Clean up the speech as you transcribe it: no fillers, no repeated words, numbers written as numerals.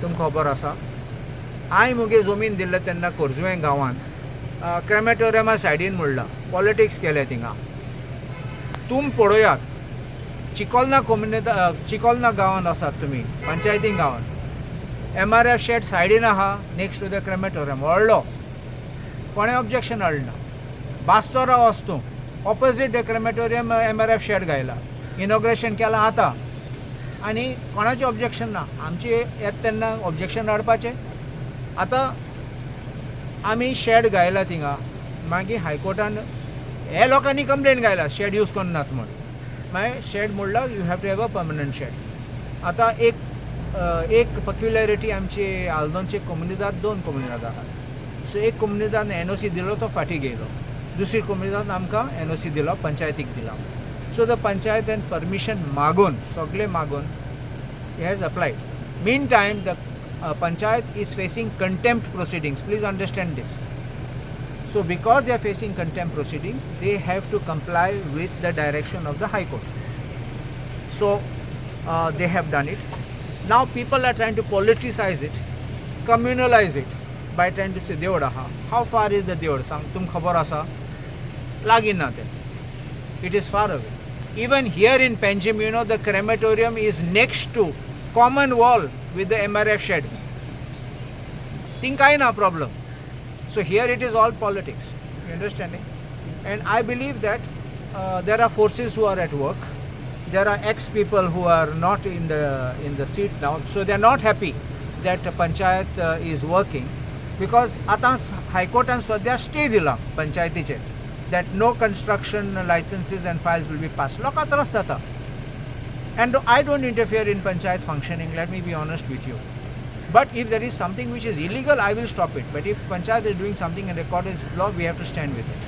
तुमकां खबर आसा, हांवें मुगे जमीन दिल्ले तेन्ना खोर्जुवें गांवांत क्रेमेटोरियमा सायडीन म्हणलां, पॉलिटिक्स केलें थिंगा. तुम पळयात, चिकोलना कोमुनिदाद, चिकोलना गांवांत आसात तुमी, पंचायती गांवांत MRF shed सायडीन आहा, नेक्स्ट टू the crematorium व्हडलो, कोणें ऑब्जेक्शन हाडलें ना. बास्तोरा वच तूं, opposite the crematorium MRF shed घायला, इनॉग्रेशन केलां आतां आनी कोणाचें ऑब्जेक्शन ना. आमचें येता तेन्ना ऑब्जेक्शन हाडपाचें. आतां आमी शेड घायला थिंगा, मागीर हायकोर्टान हे लोकांनी कंप्लेन घायला शेड यूज करनात म्हूण. मागीर शेड म्हणल्यार you have to have a permanent shed. आतां एक एक पक्युलरिटी आमची आल्दोनची कोमुनिदाद, दोन कोमुनिदाद आहात. सो एक कोमुनिदाद NOC दिलो तो फाटीं घेयलो, दुसरी कोमुनिदाद आमकां NOC दिलो, पंचायतीक दिला. सो the पंचायतीन परमिशन मागून, सगळें मागून has applied. Mean time the panchayat is facing contempt proceedings. Please understand this. So because they are facing contempt proceedings, they have to comply with the direction of the High Court. So they have done it. Now people are trying to politicize it, communalize it by trying to say Devad आहा. How far is the Devad? सांग, तुमकां खबर आसा, लागीं ना तें. It is far away. Even here in Panjim, you know, the crematorium is next to common wall with the MRF shed. Think I na problem. So here it is all politics, you understanding? And I believe that there are forces who are at work. There are ex people who are not in the seat now, so they are not happy that the panchayat is working, because आतां हायकोर्टान सद्या stay दिला पंचायतीचेर that no construction licenses and files will be passed. लोकां त्रास जाता. And I don't interfere in panchayat functioning, let me be honest with you. But if there is something which is illegal, I will stop it. But if panchayat is doing something in accordance with law, we have to stand with it.